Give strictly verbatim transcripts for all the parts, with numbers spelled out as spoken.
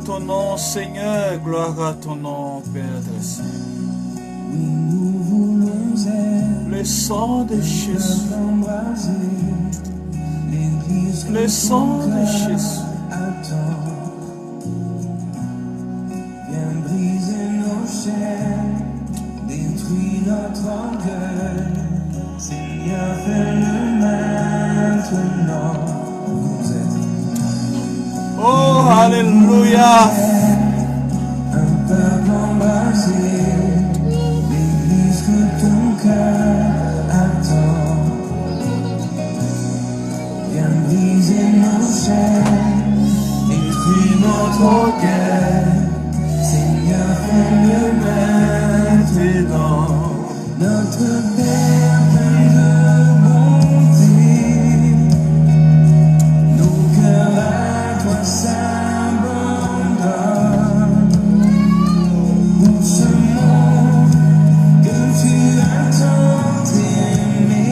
Ton nom, Seigneur, gloire à ton nom, Père très saint. Le sang de Jésus. Le sang de Jésus. Viens briser nos chaînes, détruis notre orgueil. Seigneur, fais-le maintenant. Vous êtes Oh, alléluia. Un peuple embrasé, l'Église que ton cœur attend. Viens briser nos chaînes, détruis notre orgueil. Seigneur, fais-le maintenant. Notre Père plein de bonté, nos cœurs à toi s'abandonnent. Pour ce monde que tu as tant aimé,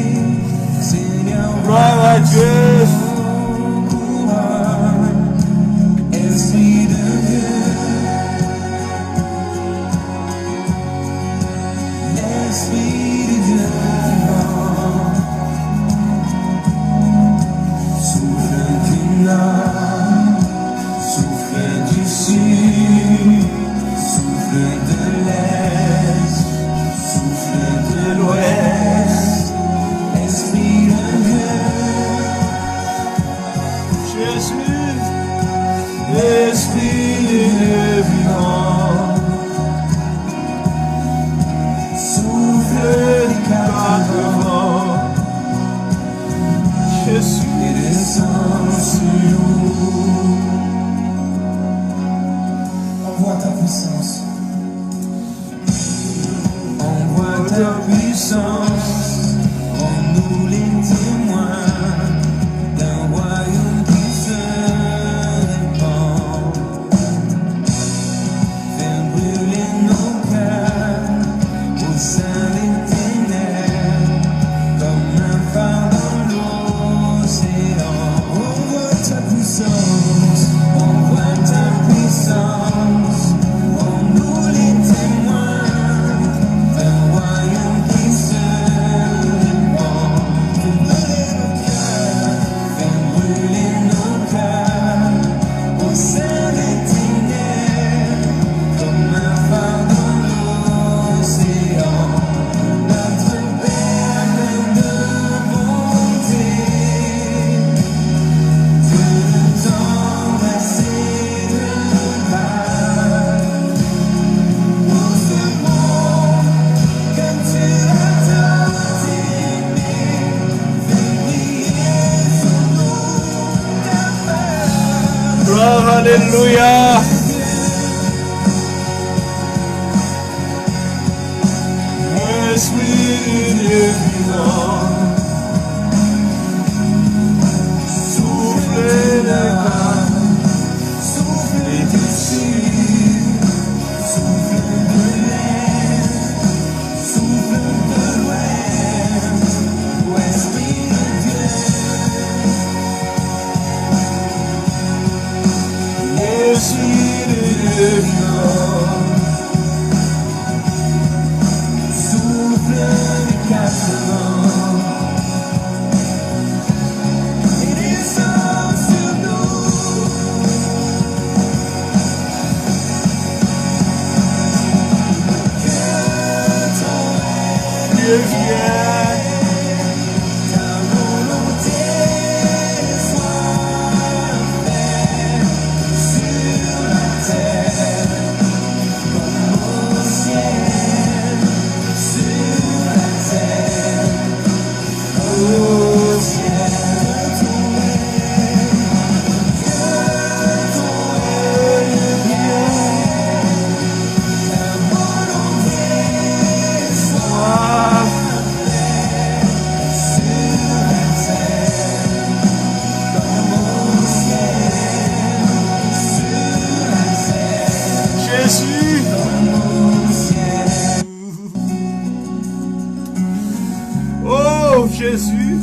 Seigneur, gloire à Dieu. Esprit de Dieu, Esprit de Dieu vivant, souffle du nord, souffle du sud, souffle de l'est, souffle de l'ouest, Esprit de Dieu. Jésus, Esprit de Dieu vivant, souffle des quatre vents, Jésus, et descend sur nous. Envoie ta puissance. Envoie ta puissance, rends-nous les témoins d'un royaume qui se répand. Fais brûler nos cœurs au sein des ténèbres, comme un phare dans l'océan. Envoie ta puissance, envoie ta puissance, rends-nous les témoins d'un royaume qui se répand. Fais brûler nos cœurs, fais brûler nos cœurs, au sein des ténèbres, comme un phare dans l'océan. Notre Père plein de bonté, que le temps passé ne va. Pour ce monde que tu as tant aimé, fais briller sur nous ta face. Gloire, alléluia. Esprit de Dieu vivant, souffle de la, souffle du sud, souffle de l'est, souffle de l'ouest, Esprit de Dieu. Esprit de Dieu vivant, souffle des quatre vents et descend sur nous. Que ton règne vienne, ta volonté soit faite sur la terre comme au ciel, sur la terre. Jésus. Oh, Jésus.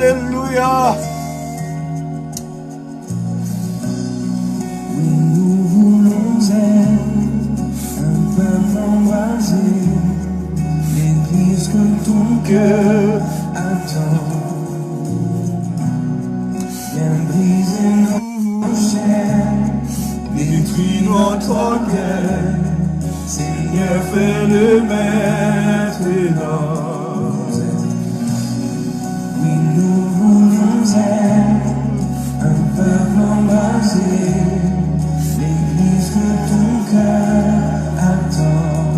Alelouya. Oui, nous voulons être un peuple embrasé, l'église que ton cœur attend. Viens briser nos chaînes, détruis notre orgueil. Seigneur, fais-le maintenant. Oui, nous voulons être un peuple embrasé, l'église que ton cœur attend.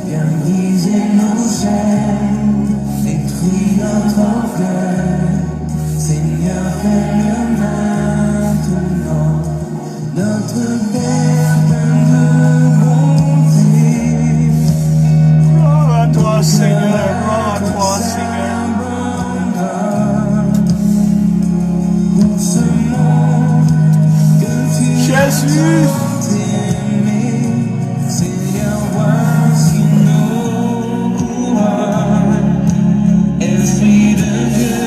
Viens briser nos chaînes, détruis notre orgueil. Seigneur, fais-le maintenant. Notre Père plein de bonté. Gloire à toi, Seigneur, gloire à toi, Seigneur. Pour ce monde que tu as Jésus. Tant aimé, Seigneur, voici nos couronnes. Esprit de Dieu.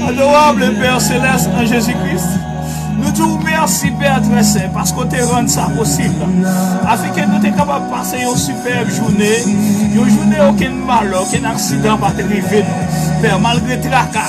Adorable Père Céleste en Jésus-Christ, nou di w mèsi, Pè trè sen, paske w te rann sa posib. Afin ke nou te kapab pase yon sipèb jounen, yon jounen okenn malè, okenn aksidan pa te rive nou. Pè, malgre traka,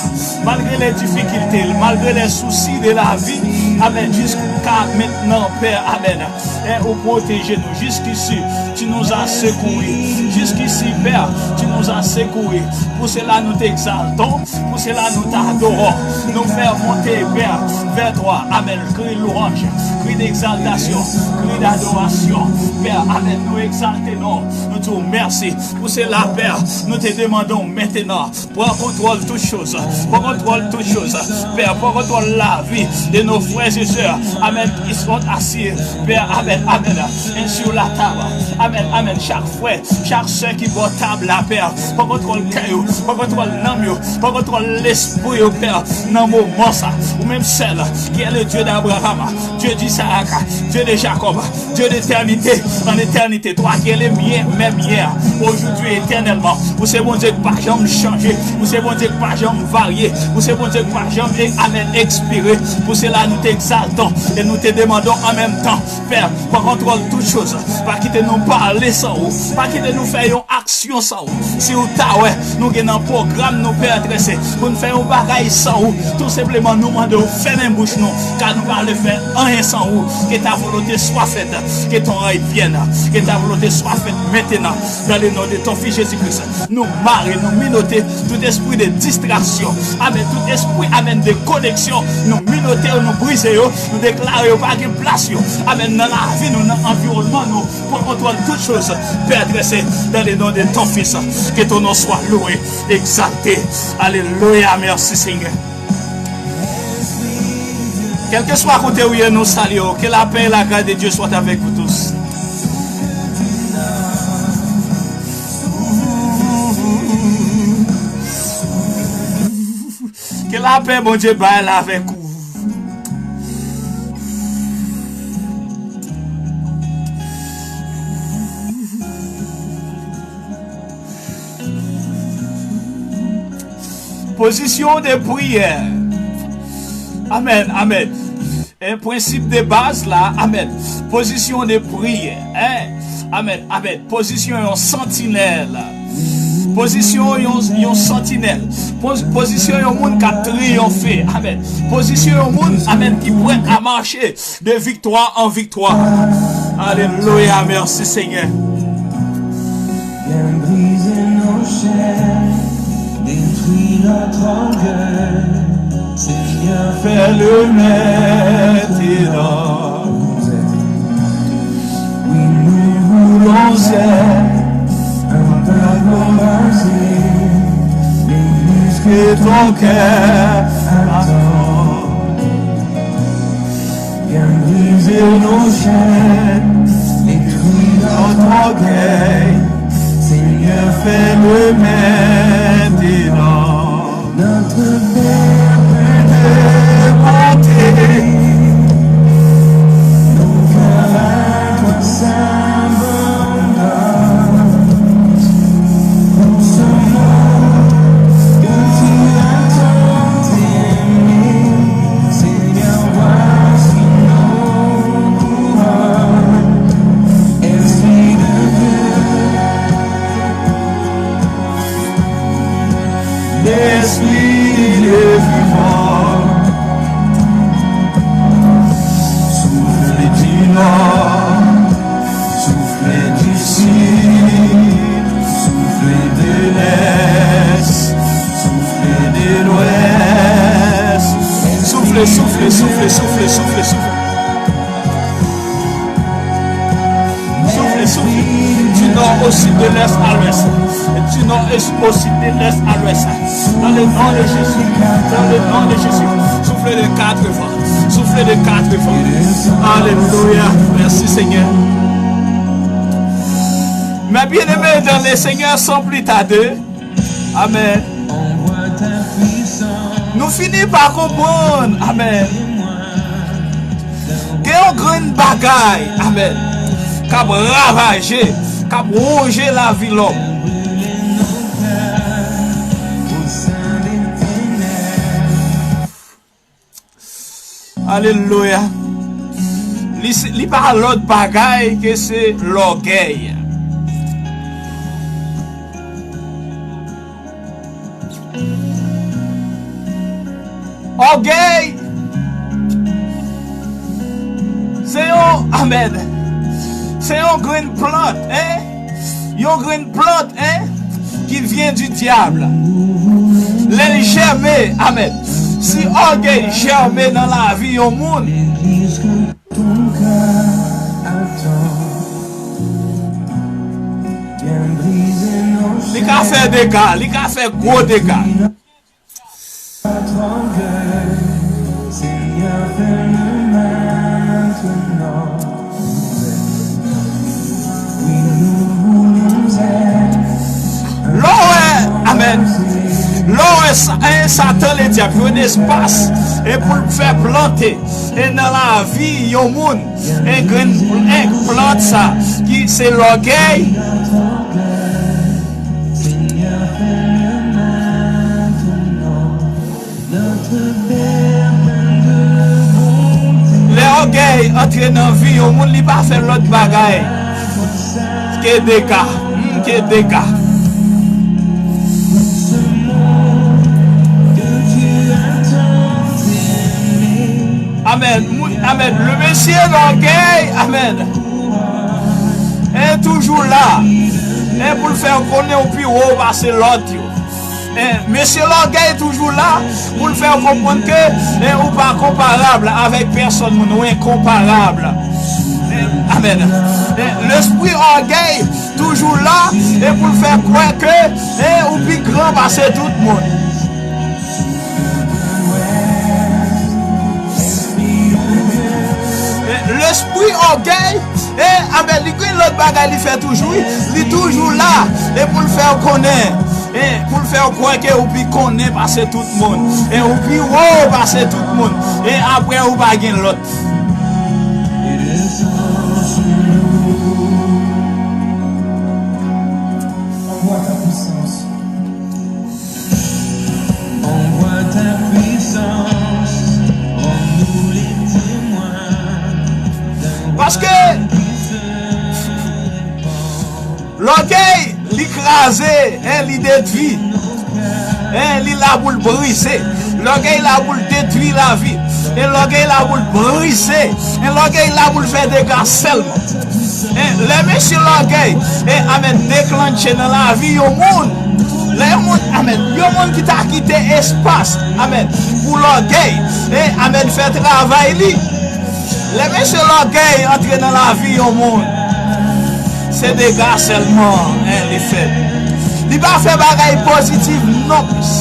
malgre lè difikilte, malgre lè sousi de lavi, amèn, jiska mentnan, Pè, amèn. Pè, ou pwoteje nou. Jusqu'ici, tu nous as secourus. Jusqu'ici, Pè, tu nous as secourus. Pou sela, nou te egzalte w. Pou sela, nou t adore w. Nou fè monte, Pè, vè twa. Amèn. Kri lwanj, kri d'egzaltasyon, kri d'adorasyon. Pè, amèn. Nou egzalte non w. Nou di w mèsi. Pou sela, Pè, nou te demande w mentnan. Pran kontwòl tout choz. Pran kontwòl tout choz. Pè, pran kontwòl lavi de nos frères et sœurs. Amèn. Ils sont assis. Pè, amèn, amèn. Et sur la table. Amèn, amèn. Chak frè, chak sè ki bò tab la, Pè, pran kontwòl kè yo, pran kontwòl nanm yo, pran kontwòl lespri yo, Pè, nan moman sa. Ou menm sèl, qui est le Dieu d'Abraham, Dieu d'Isaac, Dieu de Jacob, Dieu d'éternité en éternité, toi qui es le mien, même hier, aujourd'hui, éternellement. Ou se Bondye ki pa janm chanje. Ou se Bondye ki pa janm varye. Ou se Bondye ki pa janm, e, amèn, ekspire. Pou sela, nou te egzalte w e nou te demande w an menm tan, Pè, pran kontwòl tout choz. Pa kite nou pale san ou. Pa kite nou fè yon aksyon san ou. Si ou ta wè, nou gen nan pwogram nou, Pè trè sen, pou n fè yon bagay san ou. Tou senpleman, nou mande w fèmen bouch nou, ka nou pa vle fè anyen san ou. Que ta volonté soit faite, que ton règne vienne, que ta volonté soit faite maintenant, dans le nom de ton Fils Jésus-Christ. Nou mare, nou minote tout espri de distraksyon. Amèn. Tout espri, amèn, de koneksyon. Nou minote yo, nou brize yo, nou deklare yo pa gen plas yo. Amèn. Nan lavi nou, nan anviwònman nou, pran kontwòl tout choz. Pè trè sen, dans le nom de ton Fils, que ton nom soit loué, exalté. Alelouya, mèsi Senyè. Kèlkeswa kote ou ye, nou salye w. Que la paix et la grâce de Dieu soient avec vous tous. Ke lapè Bondye bay la avèk ou. Pozisyon de priyè. Amèn, amèn. E prensip de baz la, amèn. Pozisyon de priyè, en. Amèn, amèn. Pozisyon yon santinèl. Pozisyon yon, yon santinèl. Poz-, pozisyon yon moun k ap triyonfe. Amèn. Pozisyon yon moun, amèn, ki prèt a mache de viktwa an viktwa. Alelouya, mèsi Senyè. Viens briser nos chaînes, détruis notre orgueil. Seigneur, fais-le maintenant. Oui, nous voulons être un peuple embrasé, l'église que ton cœur attend. Viens briser nos chaînes, détruis notre orgueil. Seigneur, fais-le maintenant. Notre Père plein de bonté, nos cœurs à toi s'abandonnent. Au sud, de l'est à l'ouest, et du nord et au sud, de l'est à l'ouest. Dans le nom de Jésus, dans le nom de Jésus, souffle de quatre vents, souffle de quatre vents. Alléluia. Merci Seigneur. Mes bien-aimés dans le Seigneur, sans plus tarder, amen. Nou fini pa konprann, amen. Gen yon grenn bagay, amen, k ap ravaje, k ap wonje lavi lòm. Alelouya. Li, se- li pa lòt bagay ke se lògèy. Ògèy, se yon, amen, se yon grenn plant, en, yon grenn plant, en, ki vyen di dyab. Lè l jèmen, amen, si ògèy jèmen nan lavi yon moun, li ka fè dega, li ka fè gwo dega. Lè w wè, amen, lè w wè sa, en, Satan Ledyab jwenn espas, e pou l fè plante, e nan lavi yon moun, en grenn, en plant sa, ki se lògèy. Lè ògèy antre nan vi yon moun, li pa fè lòt bagay ke dega. Hmm, ke dega. Amen. Mou- Amen. Le mesye lògèy, amen, e toujou la. E pou l fè w konnen w pi wo pase lòt yo. E mesye lògèy toujou la pou l fè w konprann ke, e, ou pa konparab avèk pèsòn moun, ou enkonparab. E, amen. E lespri ògèy toujou la, e pou l fè kwè ke, e, ou pi gran pase tout moun. E lespri ògèy, e, amen, li gen lòt bagay li fè toujou, wi. Li toujou la, e pou l fè w konnen, e pou l fè w kwè ke ou pi konnen pase tout moun, e ou pi wo pase tout moun, e apre ou pa gen lòt. On voit ta puissance. On voit ta puissance. Rends-nous les témoins d'un Paske royaume qui se répand. Lògèy, li kraze, en, li detwi. En, li la pou l brize. Lògèy la pou l detwi lavi. E lògèy la pou l brize. E lògèy la pou l fè dega sèlman. E lè mesye lògèy, e, amen, deklanche nan lavi yon moun, lè yon moun, amen, yon moun ki ta kite espas, amen, pou lògèy, e, amen, fè travay li. Lè mesye lògèy antre nan lavi yon moun, se dega sèlman, en, li fè. Li pa fè bagay pozitif non plis.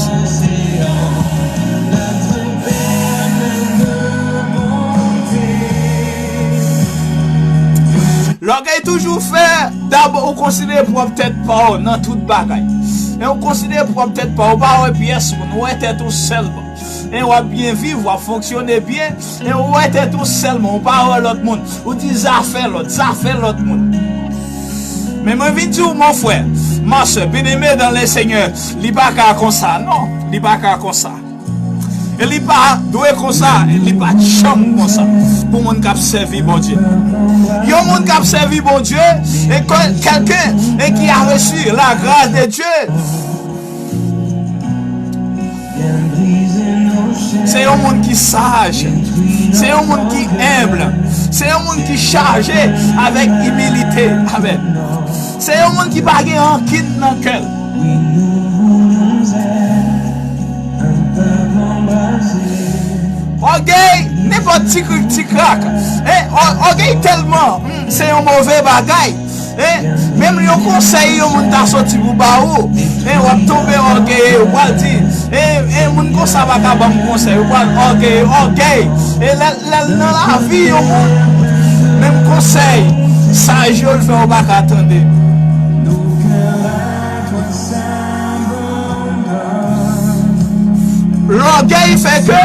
Lògèy toujou fè, dabò ou konsidere pwòp tèt pa w nan tout bagay. E ou konsidere pwòp tèt pa w, ou pa wè pyès moun, ou wè tèt ou sèlman. E w ap byen viv, w ap fonksyone byen, e ou wè tèt ou sèlman, ou pa wè lòt moun. Ou di zafè lòt, zafè lòt moun. Men mwen vin di w, mon frè, ma sè, bien-aimé dans le Seigneur, li pa ka konsa, non, li pa ka konsa. E li pa dwe konsa, e li pa t janm konsa pou moun k ap sèvi Bondye. Yon moun k ap sèvi Bondye, e ke- quelqu'un, e qui a reçu la grâce de Dieu, se yon moun ki saj, se yon moun ki enb, se yon moun ki chaje avèk imilite. Amen. Se yon moun ki pa gen rankin nan kè l. Ògèy, nenpòt ti krik ti krak. E, ò- ògèy tèlman, hmm, se yon move bagay. E menm yon konsèy yon moun ta soti pou ba ou, e w ap tonbe ògeye, yo pral di, e, e moun konsa pa ka ban m konsèy, yo pral ògeye, ògèy. E lè, lè l nan lavi yon moun, menm konsèy saj yo l fè ou pa ka tande. Lògèy fè ke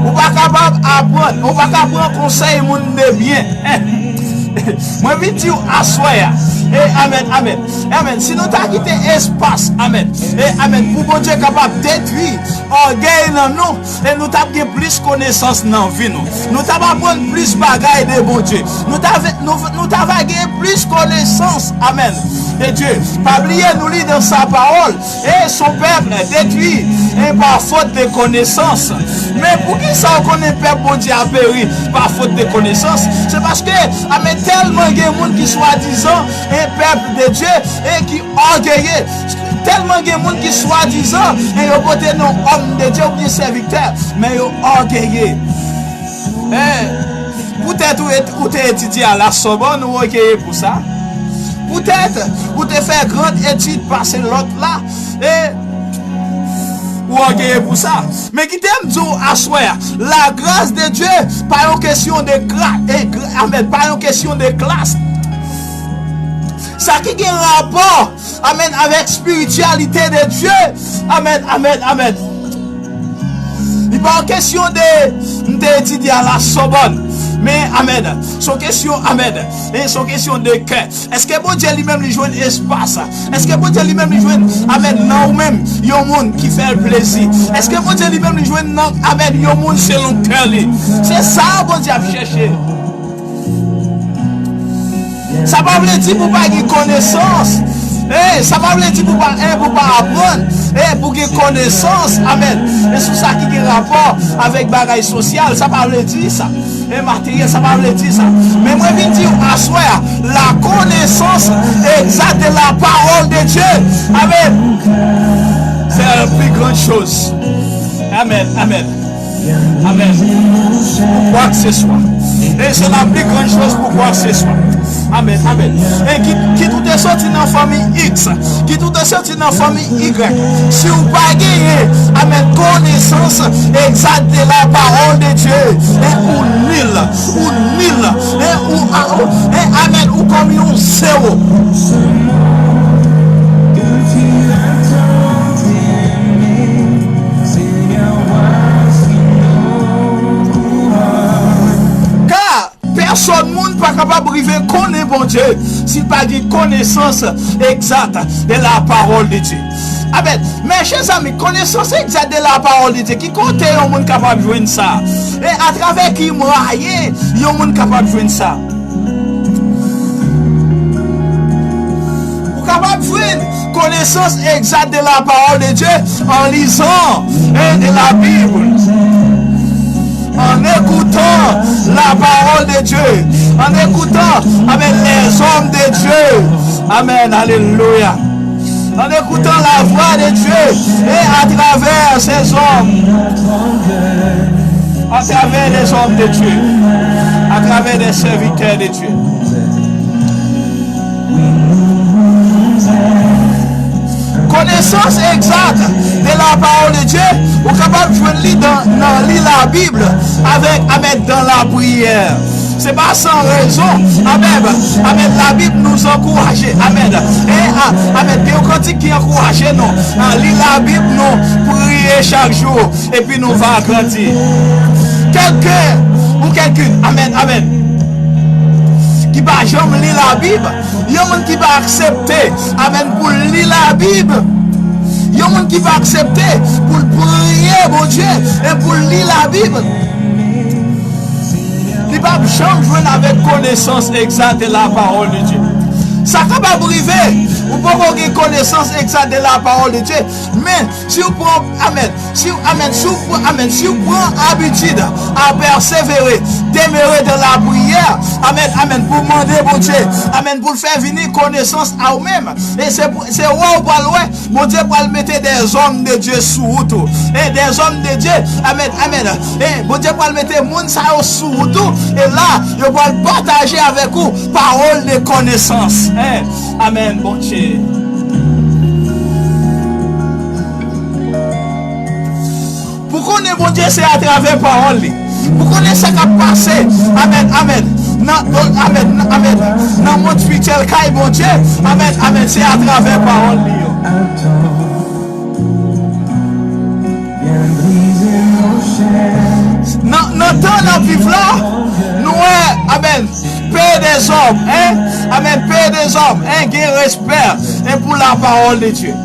ou pa kapab aprann, ou pa ka pran konsèy moun de byen. Mwen vin di w aswè a. E amèn, amèn, amèn. Si nou ta kite espas, amèn, e amèn, pou Bondye kapab detwi ògèy nan nou, e nou t ap gen plis konesans nan vi nou. Nou t ap aprann plis bagay de Bondye. Nou ta, nou, nou ta va gen plis konesans, amèn, de Dye. Pa bliye, nou li dans sa parole. Et son peuple détruit, et par faute de connaissance. Men poukisa w konnen pèp Bondye a peri pa fot de konesans? Se paske, amèn, tèlman gen moun ki swadizan e pèp de Dye e ki ògeye. Tèlman gen moun ki swadizan e yo pote non òm de Dye oubyen sèvitè, men yo ògeye. E poutèt ou, ou te etidye a la Sorbonne, ou ògeye pou sa. Poutèt ou te fè gran etid pase lòt la, e ou ògeye pou sa. Men kite m di w aswè a, la grâce de Dieu pa yon kesyon de kla, e, amèn, pa yon kesyon de klas. Sa ki gen rapò, amèn, avèk spirityalite de Dye, amèn, amèn, amèn. Li pa yon kesyon de, m te etidye a la Sorbonne. Men, amèn, se yon kesyon, amèn, e se yon kesyon de kè. Èske Bondye li menm li jwenn espas? Èske Bondye li menm li jwenn, amèn, nan ou menm, yon moun ki fè l plezi? Èske Bondye li menm li jwenn nan, amèn, yon moun selon kè li? Se sa Bondye ap chèche. Sa pa vle di pou pa gen konesans. E sa pa vle di pou pa, e pou pa aprann. E pou gen konesans. Amèn. E sou sa ki gen rapò avèk bagay sosyal, sa pa vle di sa. E materyèl, sa pa vle di sa. Men mwen vin di w aswè a, la connaissance exacte de la parole de Dieu. Amèn. C'est la plus grande chose. Amèn, amèn. Amèn. Pour quoi que ce soit. Et c'est la plus grande chose pour quoi que ce soit. Amèn, amèn. E kit, kit ou te soti nan fanmi X, kit ou te soti nan fanmi Y, si w pa genyen, amèn, konesans egzak de la parole de Dieu, e ou nil, ou nil, e ou, a, ou, e, amèn, ou kòm yon zewo. Ka pèsòn moun pa kapab rive konnen Bondye si l pa gen konesans egzat de la parole de Dieu. Amèn. Men, chè zanmi, konesans egzat de la parole de Dieu, ki kote yon moun kapab jwenn sa? E atravè ki mwayen yon moun kapab jwenn sa? Ou kapab jwenn konesans egzat de la parole de Dieu en lisant, hein, de la Bible, en écoutant la parole de Dieu, en écoutant, amèn, les hommes de Dieu. Amèn, alelouya. En écoutant la voix de Dieu et à travers ces hommes, à travers les hommes de Dieu, à travers les serviteurs de Dieu. Konesans egzat de la parole de Dieu, ou kapab jwenn li dan, nan li Labib avèk, amèn, dans la prière. Se pa san rezon, amèn, amèn, Labib nou ankouraje, amèn. E, a, amèn, gen yon kantik ki ankouraje nou. A, li Labib nou, priye chak jou, epi nou va grandi. Kèlke, ou kèlkun, amèn, amèn, ki pa janm li Labib, yon moun ki pa aksepte, amèn, pou l li Labib, yon moun ki pa aksepte pou l priye Bondye e pou l li Labib, li p ap janm jwenn avèk konesans egzat de la parole de Dieu. Sa kapab rive, ou poko gen konesans egzat de la parole de Dieu, men si w pran, amèn, si w, amèn, si w pran, amèn, si w pran abitid a pèsevere, demere dans la prière, amèn, amèn, pou mande Bondye, amèn, pou l fè vini konesans a ou menm. E se pou, se wè ou pral wè, Bondye pral mete des hommes de Dieu sou wout ou. E des hommes de Dieu, amèn, amèn. E Bondye pral mete moun sa yo sou wout ou. E la, yo pral pataje avèk ou pawòl de konesans. Amèn, Bondye. Pou konnen Bondye, se atravè pawòl li. Pou konnen sa k ap pase, amèn, amèn, nan, amèn, amèn, nan mond espirityèl kay Bondye, amèn, amèn, se atravè pawòl li yo. Nan, nan tan n ap viv la, nou wè, amèn, peye dezòm, en, amèn, peye dezòm, en, gen respè, en, pou la pawòl de Dye.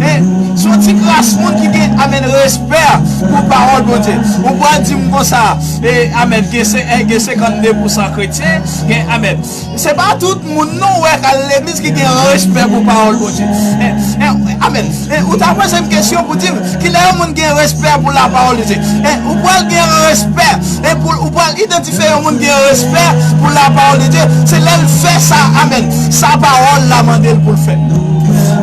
En, se yon ti kras moun ki gen, amèn, respè pou pawòl Bondye. Ou pral di m konsa, e, amèn, gen se-, en, gen senkannde pousan kretyen, gen, amèn. Se pa tout moun non w wè k al legliz ki gen respè pou pawòl Bondye. En, en, amèn. En, ou ta poze m kesyon pou di m, kilè yon moun gen respè pou la pawòl de Dye? En, ou pral gen respè. En, pou, ou pral idantifye yon moun gen respè pou la pawòl de Dye. Se lè l fè sa, amèn, sa pawòl la mande l pou l fè.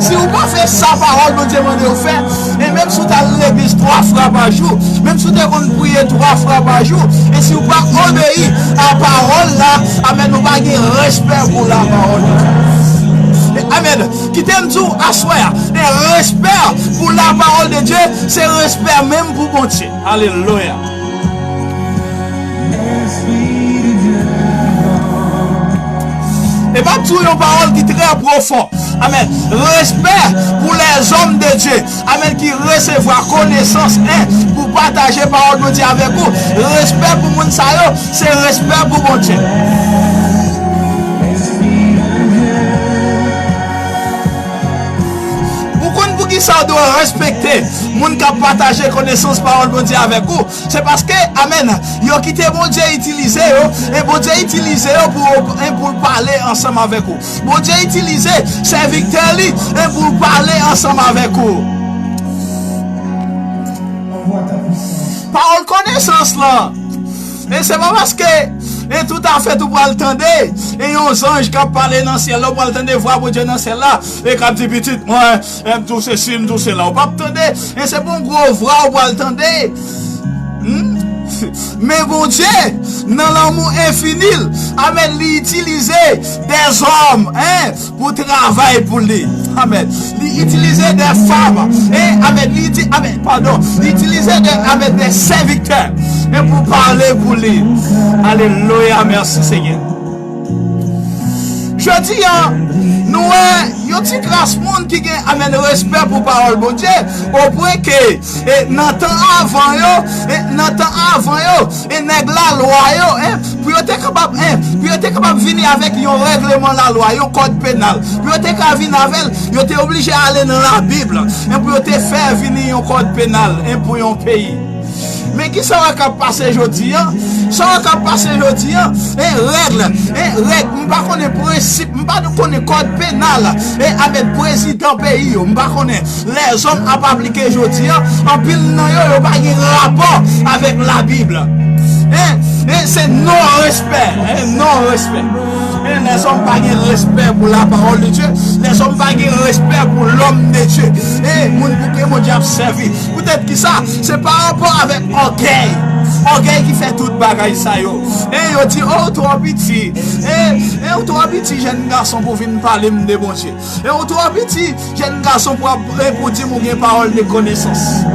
Si ou pa fè sa pawòl Bondye mande w fè, e menm si w t al legliz twa fwa pa jou, menm si w te konn priye twa fwa pa jou, e si w pa obeyi a pawòl la, amèn, ou pa gen respè pou la pawòl de Dye. E, amèn. Kite m di w aswè a, e respè pou la pawòl de Dye, se respè menm pou Bondye. Alelouya. E m ap di w yon pawòl ki trè pwofon. Amèn. Respè pou lèzòm de Dye. Amèn. Ki resevwa konesans, en, pou pataje pawòl Bondye avèk ou. Respè pou moun sa yo, se respè pou Bondye. Ou konn poukisa w dwe respekte moun k ap pataje konesans pawòl Bondye avèk ou? Se paske, amèn, yo kite Bondye itilize yo, e Bondye itilize yo pou, e pou l pale ansanm avèk ou. Bondye itilize sèvitè li, e pou l pale ansanm avèk ou. Pawòl konesans lan. E se pa paske, e toutafèt ou pral tande, e yon zanj k ap pale nan syèl la, ou pral tande vwa Bondye nan syèl la, e k ap di, "Pitit mwen, e m di w sesi, m di w sela." Ou p ap tande, e se pa yon gwo vwa ou pral tande. Hmm? Men Bondye, nan lanmou enfini l, amèn, li itilize dèzòm, en, pou travay pou li. Amèn. Li itilize de fanm, en, amèn, li iti-, amèn, padon, li itilize de, amèn, de sèvitè, en, pou pale pou li. Alelouya, mèsi Senyè. Jodi a, nou wè yon ti kras moun ki gen, amèn, respè pou pawòl Bondye, opwen ke, e, nan tan avan yo, e, nan tan avan yo, e nèg lalwa yo, en, pou yo te kapab, en, pou yo te kapab vini avèk yon règleman lalwa, yon kòd penal, pou yo te ka vin avè l, yo te oblije ale nan Labib, en, pou yo te fè vini yon kòd penal, en, pou yon peyi. Men ki sa w wè k ap pase jodi a? Sa w wè k ap pase jodi a? E règ, e règ, m pa konnen prensip, m pa konnen kòd penal, e avèk prezidan peyi yo, m pa konnen. Lèzòm ap aplike jodi a, anpil nan yo, yo pa gen rapò avèk Labib. E, e se non respè, e non respè. E lèzòm pa gen respè pou la parole de Dieu. Lèzòm pa gen respè pou l'homme de Dieu. E moun pou ke Bondye ap sèvi. Poutèt ki sa? Se pa rapò avèk ògèy. Ògèy ki fè tout bagay sa yo. E yo di, "O, ou twò piti. E, e ou twò piti, jèn gason, pou vin pale m de Bondye. E ou twò piti, jèn gason, pou ap, e pou di m ou gen pawòl de konesans."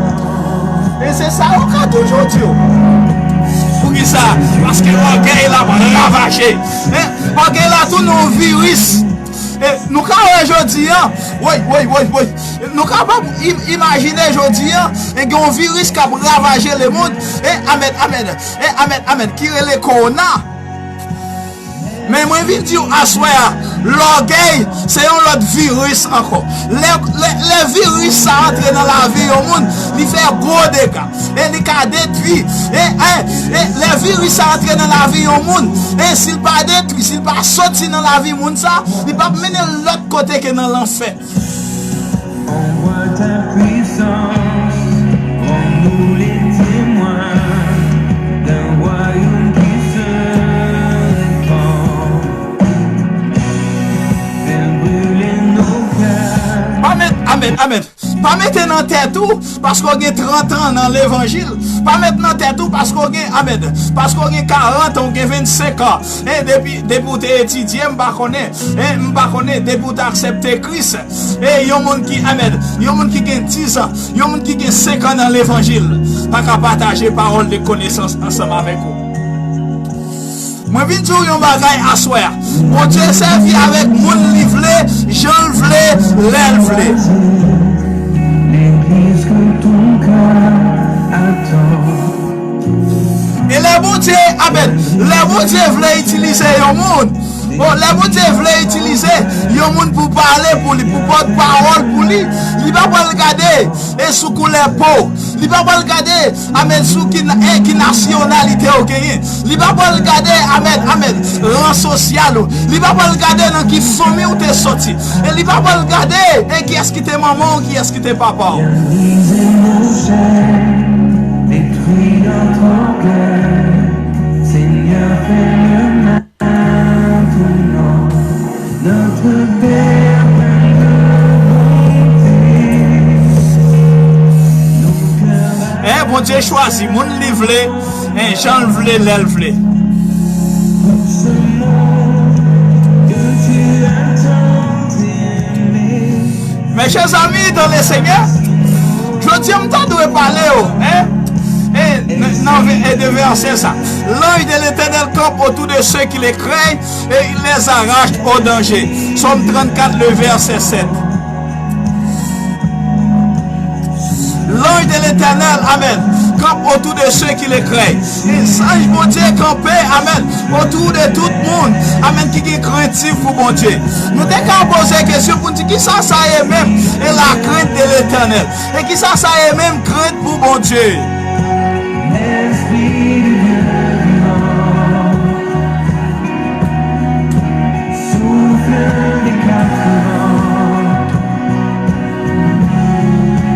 E se sa yo ka toujou di w. Poukisa? Paske ògèy la ap ravaje. E ògèy la tounen yon viris. E nou ka wè jodi a, woy, woy, woy, woy. Nou kapab im-, imajine jodi a, e gen yon viris k ap ravaje lemonn. E amèn, amèn. E amèn, amèn. Ki rele kowona. Men mwen vin di w aswè a, lògèy, se yon lòt viris ankò. Lè, lè, lè viris sa antre nan lavi yon moun, li fè gwo dega. E li ka detwi. E, e, e lè viris sa antre nan lavi yon moun, e si l pa detwi, si l pa soti nan lavi moun sa, li p ap mennen l lòt kote ke nan lanfè. On voit ta puissance, on nous les témoins d'un royaume qui se répand. Fais brûler nos cœurs. Amèn, amèn, amèn. Pa mete nan tèt ou, paske w gen trant an nan levanjil. Pa met nan tèt ou, paske w gen, amèn, paske w gen karant an, w gen vennsenk an. E depi, depi w te etidye, m pa konnen. E m pa konnen, depi w te aksepte Kris. E yon moun ki, amèn, yon moun ki gen diz an, yon moun ki gen senk an nan levanjil, pa ka pataje pawòl de konesans ansanm avèk ou. Mwen vin di w yon bagay aswè a. Bondye sèvi avèk moun li vle, jan l vle, lè l vle. E lè Bondye, amèn, lè Bondye vle itilize yon moun, bon, lè Bondye vle itilize yon moun pou pale pou li, pou pòt pawòl pou li, li pa pral gade e sou koulè po. Li pa pral gade, amèn, sou ki, na- eh, ki nasyonalite w genyen. Li pa pral gade, amèn, amèn, ran sosyal ou. Li pa pral gade nan ki fanmi w te soti. E li pa pral gade, eh, kiyès ki te manman w, kiyès ki te papa w. Détruis notre orgueil, Seigneur, fais le maintenant. Notre Père plein de bonté, nos cœurs. Eh, Bondye chwazi moun li vle, eh, jan l vle, lè l vle. Pour ce monde que tu as tant aimé. Mes chers amis dans le Seigneur, jodi a m ta dwe pale yo, hein? E nan, nan ve- e de vèsè sa. L'ange de l'Éternel campe autour de ceux qui le craignent et il les arrache au danger. Psaume trente-quatre, le verset sept. L'ange de l'Éternel, amèn, campe autour de ceux qui le craignent. E zanj Bondye kanpe, amèn, otou de tout moun, amèn, ki gen krentif pou Bondye. Nou te ka poze kesyon pou n di, kisa sa ye menm? E la crainte de l'Éternel. E kisa sa ye menm, krent pou Bondye? L'Esprit de Dieu vivant souffle des quatre vents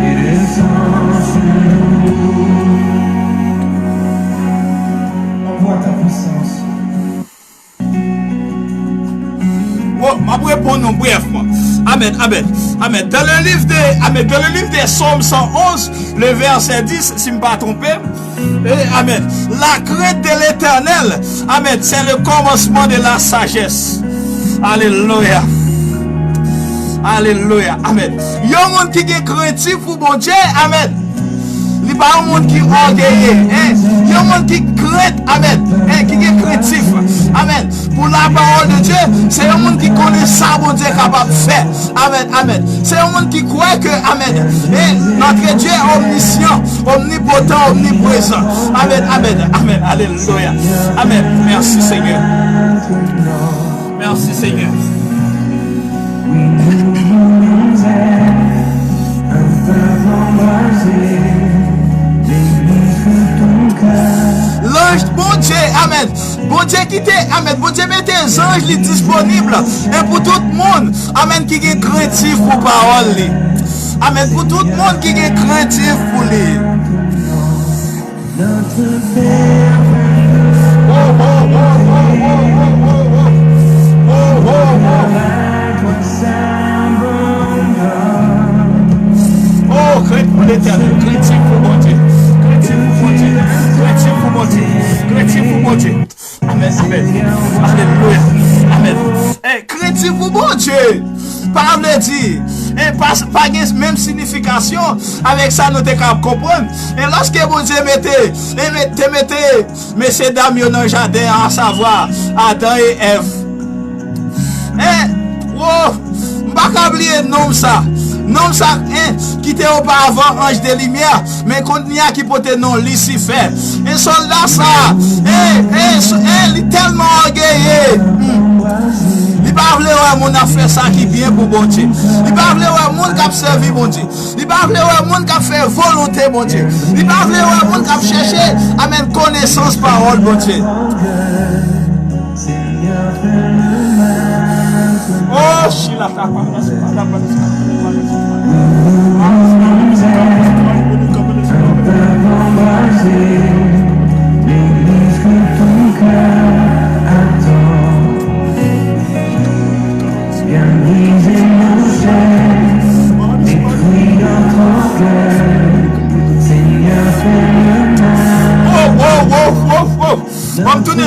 et descend sur nous. Envoie ta puissance. Bon, m ap reponn nou brèfman. Amèn, amèn, amèn. Dans le livre de, amèn, dans le livre des Psaumes cent onze, le verset dix, si m pa twonpe m, e, amèn. La crainte de l'Éternel, amèn, c'est le commencement de la sagesse. Alelouya. Alelouya. Amèn. Yon moun ki gen krentif pou Bondye, amèn. Li pa yon moun ki ògeye, hein? Yon moun ki krent, amèn, hein, ki gen krentif, amèn, pou la parole de Dieu, se yon moun ki konnen sa Bondye kapab fè, amèn, amèn. Se yon moun ki kwè ke, amèn, hein, notre Dieu est omniscient, omnipotent, omniprésent. Amèn, amèn, amèn, alelouya. Amèn. Mèsi, Senyè. Mèsi, Senyè. Lanj Bondye, amèn. Bondye kite, amèn. Bondye mete zanj li disponib, e pou tout moun, amèn, ki gen krentif pou pawòl li. Amèn. Pou tout moun ki gen krentif pou li. Oh, krent pou Letènèl, krentif pou Bondye, krentif pou Bondye, krentif pou Bondye, krentif pou Bondye. Amèn, amèn. Alelouya. Amèn. Eh, krentif pou Bondye pa vle di, eh, pa, pa gen menm siyifikasyon avèk sa nou te ka konprann. E lòske Bondye mete, e met- te mete mesye dam yo nan jaden an, asavwa Adan e Èv. En, wo, m pa ka bliye nonm sa. Nonm sa, en, ki te oparavan anj de limyè, men kounye a ki pote non Lisifè. E sòlda sa, e, e, e, li tèlman ògeye. Hmm. Li pa vle wè moun ap fè sa ki byen pou Bondye. Li pa vle wè moun k ap sèvi Bondye. Li pa vle wè moun k ap fè volonte Bondye. Li pa vle wè moun k ap chèche, amèn, konesans pawòl Bondye. Oh, Sheila, ta pa.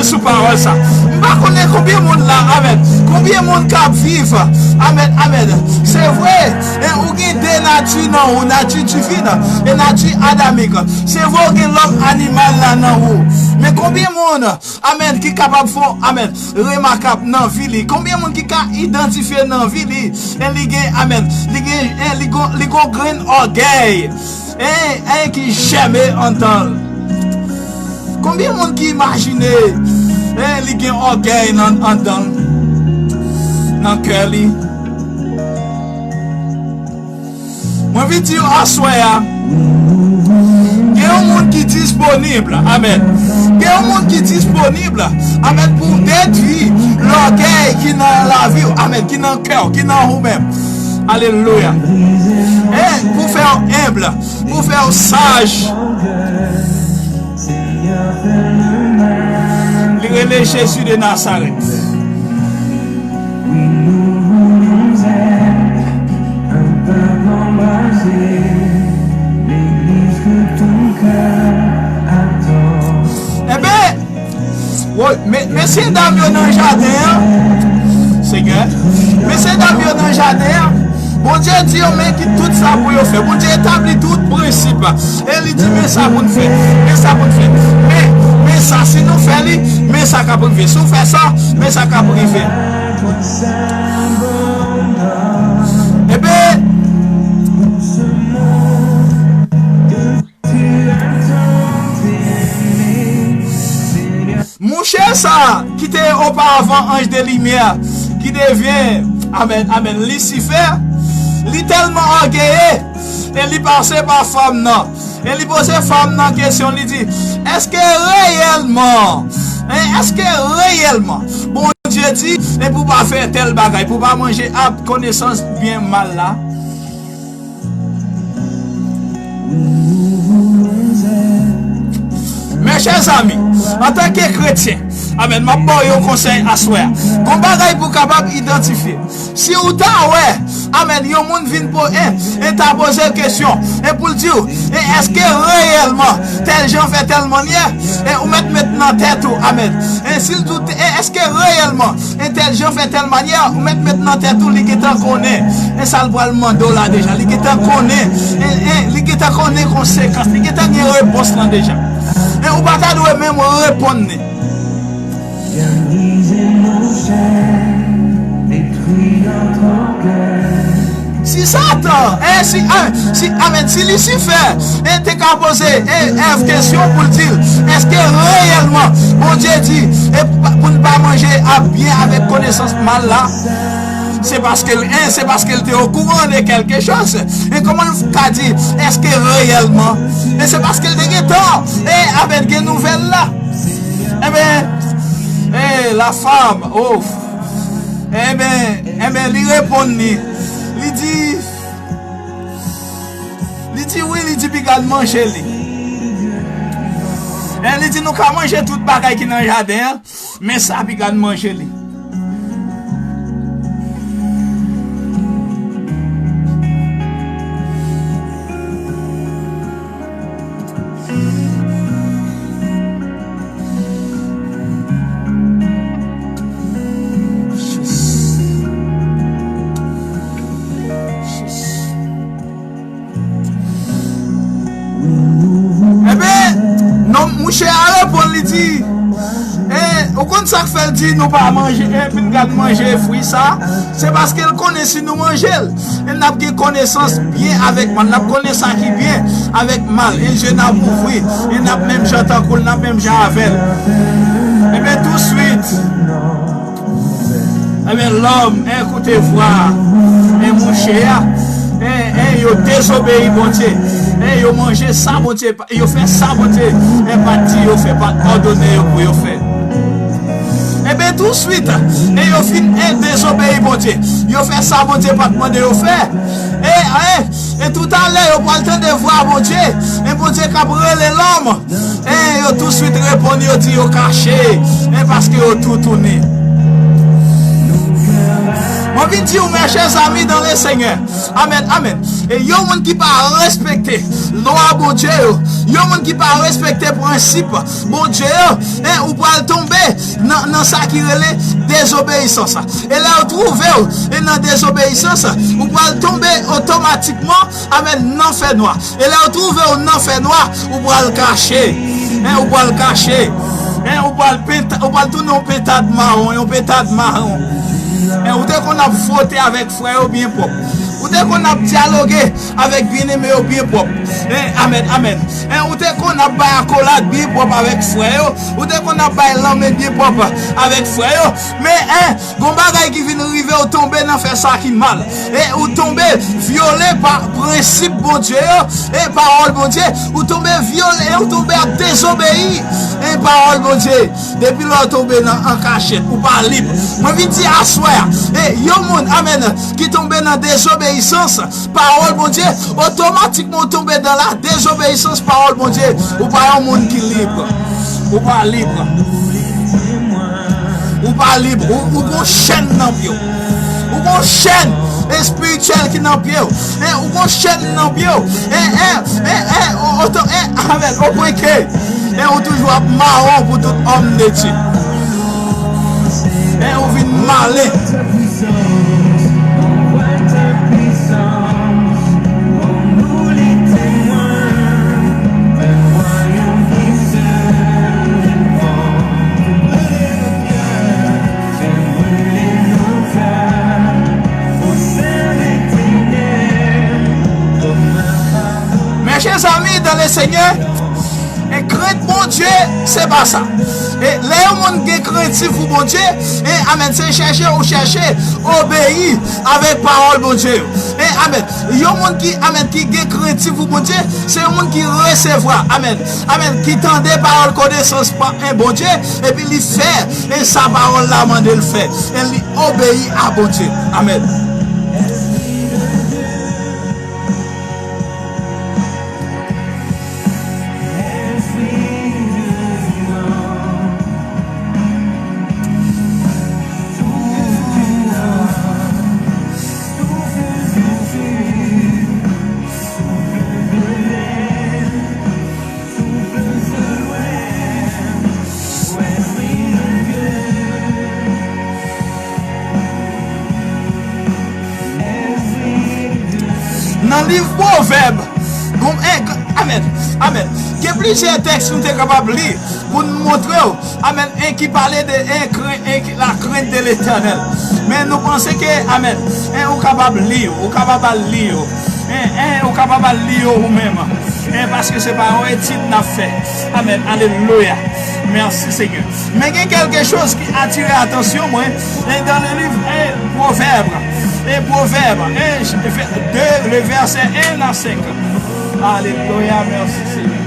sou pawòl sa. M pa konnen konbyen moun la, amèn. Konbyen moun k ap viv, amèn, amèn. Se vre, e ou gen de nati nan ou, nati divin e nati adamik. Se vre, ou gen lòm animal la nan ou. Men konbyen moun, amèn, ki kapab fè, amèn, remakab nan vi li? Konbyen moun ki ka idantifye nan vi li, e li gen, amèn, li gen, e li gon, li gon grenn ògèy, e, e ki jèmen anndan l? Konbyen moun ki imajine, e, li gen ògèy nan, anndan l, nan kè li? Mwen vin di w aswè a, gen yon moun ki disponib, amèn. Gen yon moun ki disponib, amèn, pou detwi lògèy ki nan lavi w, amèn, ki nan kè w, ki nan ou menm. Alelouya. E pou fè w enb, pou fè w saj. Li rele Jezi de Nazarèt. Enben, woy, me-, mesye dam yo nan jaden an, Senyè, mesye dam yo nan jaden an, Bondye di yo, men ki tout sa pou yo fè. Bondye etabli tout prensip. E li di, men sa pou n fè, men sa pou n fè. Men, men sa, si nou fè li, men sa k ap rive. Si w fè sa, men sa k ap rive. Enben, mouche sa ki te oparavan anj de limyè, ki devyen, amèn, amèn, Lisifè, li tèlman ògeye, e li pase pa fanm nan. E li poze fanm nan kesyon, li di, èske reyèlman, en, èske reyèlman Bondye di, e pou pa fè tèl bagay, pou pa manje ab konesans byen mal la? Mes chers amis, antanke kretyen, amèn, m ap ba w yon konsèy aswè a. Gon bagay pou w kapab idantifye. Si w ta wè, amèn, yon moun vin po-, e, e ta poze l kesyon, e pou l di w, e èske reyèlman tèl jan fè tèl mannyè, e ou mèt met nan tèt ou, amèn. E si l di w, e èske reyèlman e tèl jan fè tèl mannyè, ou mèt met nan tèt ou, li gentan konnen. E sa l pral mande w la deja, li gentan konnen. E, e li gentan konnen konsekans, li gentan gen repons lan deja. E ou pa ta dwe menm reponn li. Si Satan, e si, a, si, amèn, si Lisifè, e te ka poze, e, Èv kesyon pou l di l, èske reyèlman Bondye di, e pa, pou n pa manje ab byen avèk konesans mal la? Se paske l, e, se paske l te okouran de kèlke choz. E kòman l ka di, èske reyèlman? E se paske l te gentan, e, avèk gen nouvèl la. Enben, e, la femme, oh, enben, enben, li reponn li. Li di, li di wi, li di piga n manje li. E li di nou ka manje tout bagay ki nan jaden an, men sa piga n manje li. Enben, non, mouche a reponn, li di, e, ou konn sa k fè l di nou pa manje, e, piga n manje fwi sa? Se paske l konnen si nou manje l, e n ap gen konesans byen avèk mal, n ap konnen sa ki byen avèk mal, e je n ap ouvri, e n ap menm jan tankou l, n ap menm jan avè l. Enben, touswit, enben, lòm, en, koute vwa, en, mouche a, en, en, yo dezobeyi Bondye, en, yo manje sa Bondye pa, yo fè sa Bondye, en, pa t di yo fè, pa t òdone yo pou yo fè. Enben, touswit, e yo fin, en, dezobeyi Bondye. Yo fè sa Bondye pa t mande yo fè. E, e, e toutalè, yo pral tande vwa Bondye. E Bondye k ap rele lòm. E yo touswit reponn, yo di yo kache. E paske yo toutouni. Vin di w, mes chers amis dans le Seigneur. Amèn, amèn. E yon moun ki pa respekte lwa Bondye yo, yon moun ki pa respekte prensip Bondye yo, en, ou pral tonbe nan, nan sa ki rele dezobeyisans. E lè w twouve w e nan dezobeyisans, ou pral tonbe otomatikman, amèn, nan fènwa. E lè w twouve w nan fènwa, ou pral kache. En, ou pral kache. En, ou pral penta, ou pral tounen yon pentad mawon, yon pentad mawon. En, ou te konn ap fwote avèk frè yo byen pwòp. Ou te konn ap dyaloge avèk byeneme yo byen pwòp. En, amèn, amèn. En, ou te konn ap bay akolad byen pwòp avèk frè yo. Ou te konn ap bay lanmen byen pwòp avèk frè yo. Men, en, gon bagay ki vin rive, ou tonbe nan fè sa ki mal. E ou tonbe vyole pa prensip Bondye yo, e pawòl Bondye. Ou tonbe vyole, e ou tonbe ap dezobeyi, e pawòl Bondye. Depi lè w tonbe nan an kachèt, ou pa lib. Mwen vin di aswè a, e yon moun, amèn, ki tonbe nan dezobeyisans pawòl Bondye, otomatikman ou tonbe dans la désobéissance pawòl Bondye. Ou pa yon moun ki lib. Ou pa lib. Ou pa lib. Ou, ou gon chèn nan pye w. Ou gon chèn espirityèl ki nan pye w. En, ou gon chèn nan pye w. En, en, en, en, o, o, to, en, amèn. O pwen ke, en, ou toujou ap mawon pou tout homme de Dieu. En, ou vin malen. Mes chers amis dans le Seigneur, e krent Bondye, se pa sa. E lè yon moun gen krentif pou Bondye, e amèn, se chèche ou chèche obeyi avèk pawòl Bondye yo. E amèn. Yon moun ki, amèn, ki gen krentif pou Bondye, se yon moun ki resevwa, amèn, amèn, ki tande pawòl konesans pa, e, Bondye, epi li fè, e sa pawòl la mande l fè, e li obeyi a Bondye. Amèn. Nan liv Pwovèb, bon, en, amèn, amèn. Gen plizyè tèks nou te kapab li pou n montre w, amèn, en, ki pale de, en, kren, en, ki, la crainte de l'Éternel. Men nou panse ke, amèn, en, ou kapab li yo, ou kapab al li yo. En, en, ou kapab al li yo ou menm. En, paske se pa yon etid n ap fè. Amèn. Alelouya. Mèsi, Senyè. Men gen kèlke choz ki atire atansyon mwen, en, dans le livre, en, Pwovèb. En, Pwovèb, en, de, le verset un à cinq. Alelouya, mèsi, Senyè.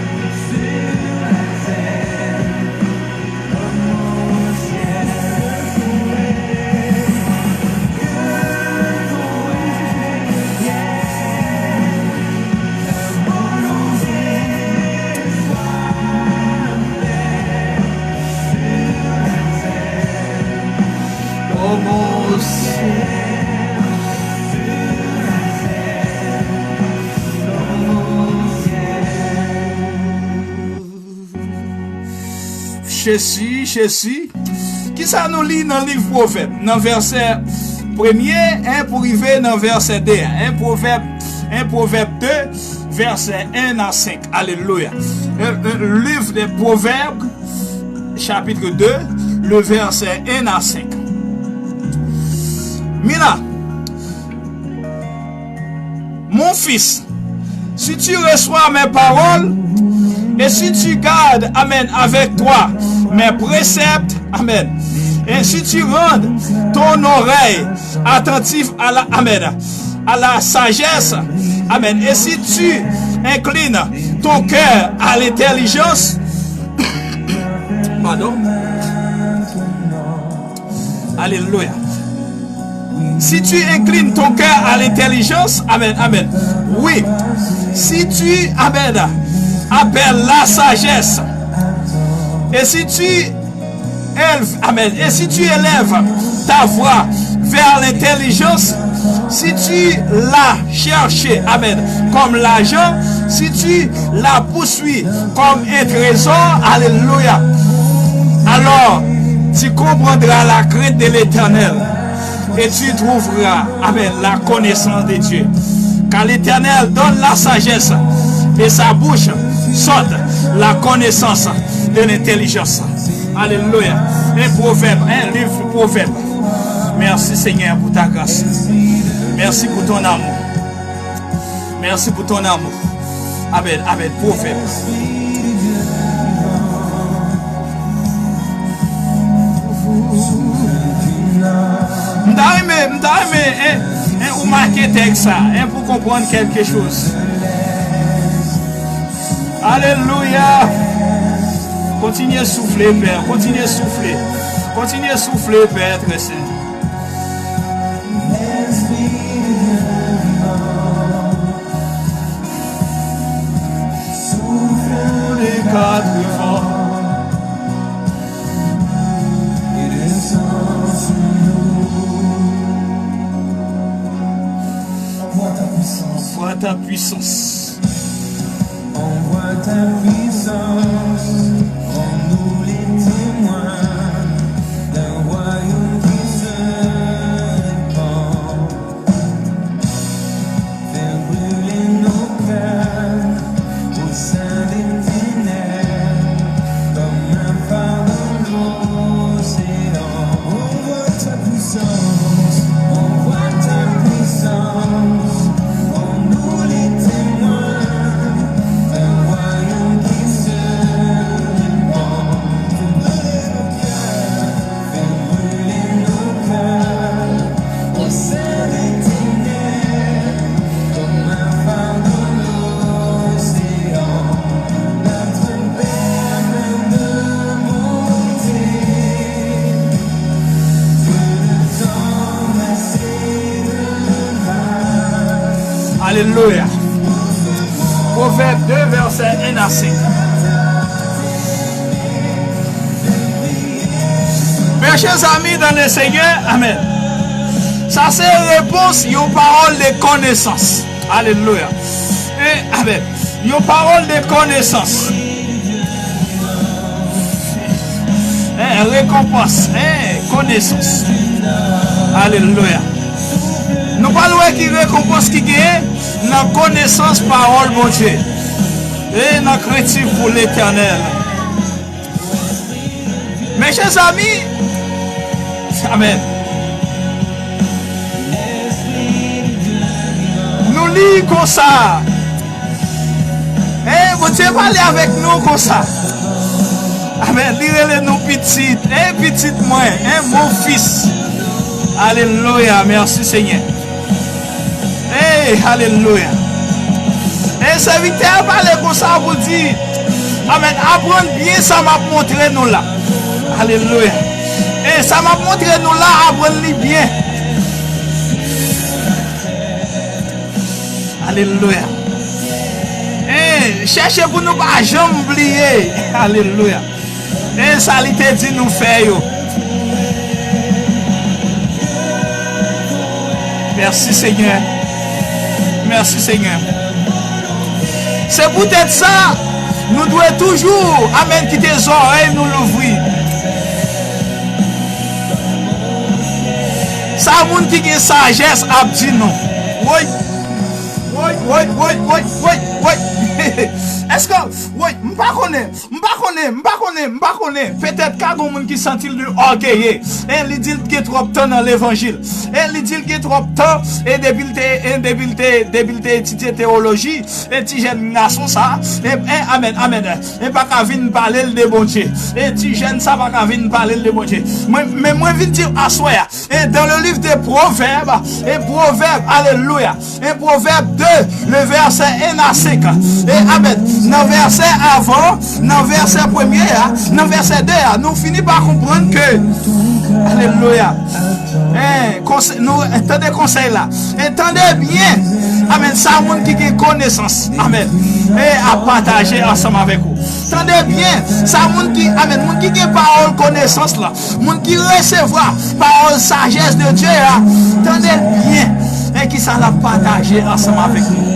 Jezi, Jezi. Kisa nou li nan liv Pwovèb? Nan vèsè premye, en, pou rive nan vèsè de a. En Pwovèb, en Pwovèb de, vèsè en a senk. Alelouya. Euh, euh, livre des Proverbes, chapitre deux, le verset un à cinq. Mila, Mon fils, si tu reçois mes paroles, et si tu gardes, amen, avec toi mes préceptes, amen, et si tu rendes ton oreille attentive à la, amen, à la sagesse, amen, et si tu inclines ton cœur à l'intelligence, pardon, Alelouya. Si tu inclines ton cœur à l'intelligence, amen, amen. Oui. Si tu, amen, appelles la sagesse, et si tu élèves, amen, et si tu élèves ta voix à l'intelligence, si tu la cherché, amen, comme l'argent, si tu la poursuis comme un trésor, alléluia, alors tu comprendras la crainte de l'Éternel et tu trouveras, amen, la connaissance de Dieu. Car l'Éternel donne la sagesse et sa bouche sorte la connaissance de l'intelligence. Alelouya. Un pwovèb, un livre pwovèb. Merci Seigneur pour ta grâce. Merci pour ton amour. Merci pour ton amour. Amen, amen. Pwovèb. M ta renmen, m ta renmen, en, en, ou make tèks sa, en, pou konprann kèlke choz. Alelouya. Kontinye soufle, Pè. Kontinye soufle. Kontinye soufle, Pè, trè sen. Souffle de quatre vents. Et descends sur nous. Envoie ta puissance. Envoie ta puissance. Envoie ta puissance, rends-nous les témoins d'un royaume qui se répand. Fais brûler nos cœurs au sein des ténèbres, comme un phare dans l'océan. Envoie ta puissance, envoie ta puissance, rends-nous les témoins d'un royaume qui se répand. Fais brûler nos cœurs, fais brûler nos cœurs au sein des ténèbres, comme un phare dans l'océan. Notre Père, Alelouya. Pwovèb de, vèsè en a senk. Mes chers amis dans le Seigneur, amen. Sa se repons yon pawòl de konesans. Alelouya. E, amen. Yon pawòl de konesans. En, rekonpans, en, konesans. Alelouya. Nou pral wè ki rekonpans ki genyen nan konesans pawòl Bondye e nan krentif pou Letènèl. Mes chers amis, amen. Nou li konsa. Hein, Bondye pale avèk nou konsa. Amen. Li rele nou pitit. Hein, pitit mwen. Hein, mon fils. Alelouya. Mèsi, Senyè. Hey, alelouya. E sèvitè a pale konsa pou di, amen, aprann byen sa m ap montre nou la. Alelouya. E sa m ap montre nou la, aprann li byen. Alelouya. E chèche pou nou pa janm bliye. Alelouya. E sa li te di nou fè yo. Mèsi, Senyè. Mèsi, Senyè. Se poutèt sa, nou dwe toujou, amen, kite zòrèy nou louvri. Sa moun ki gen sajès ap di nou. Woy. Woy, woy, woy, woy, woy, woy. Èske, woy, m pa konnen. M pa konnen, m pa konnen, m pa konnen. Petèt ka gon moun ki santi l orgeye. E li di l gen twòp tan nan levanjil. E li di l gen twòp tan. E depi l te, e depi l te, depi l te etidye teyoloji, e ti jèn gason sa, e, e, amèn, amèn. E pa ka vin pale l de Bondye. E ti jèn sa pa ka vin pale l de Bondye. Mwen, men mwen vin di w aswè a, et dans le livre des Proverbes, et Proverbes, alléluia, et Proverbes deux, le verset un à cinq, E, amèn. Nan vèsè avan, nan vèsè premye a, nan vèsè de a, nou fini pa konprann ke, alelouya. En, konse-, nou, tande konsèy la. E tande byen. Amèn. Sa moun ki gen konesans. Amèn. E ap pataje ansanm avèk ou. Tande byen. Sa moun ki, amèn, moun ki gen pawòl konesans la. Moun ki resevwa pawòl sajès de Dye a, tande l byen. E kisa l ap pataje ansanm avèk nou.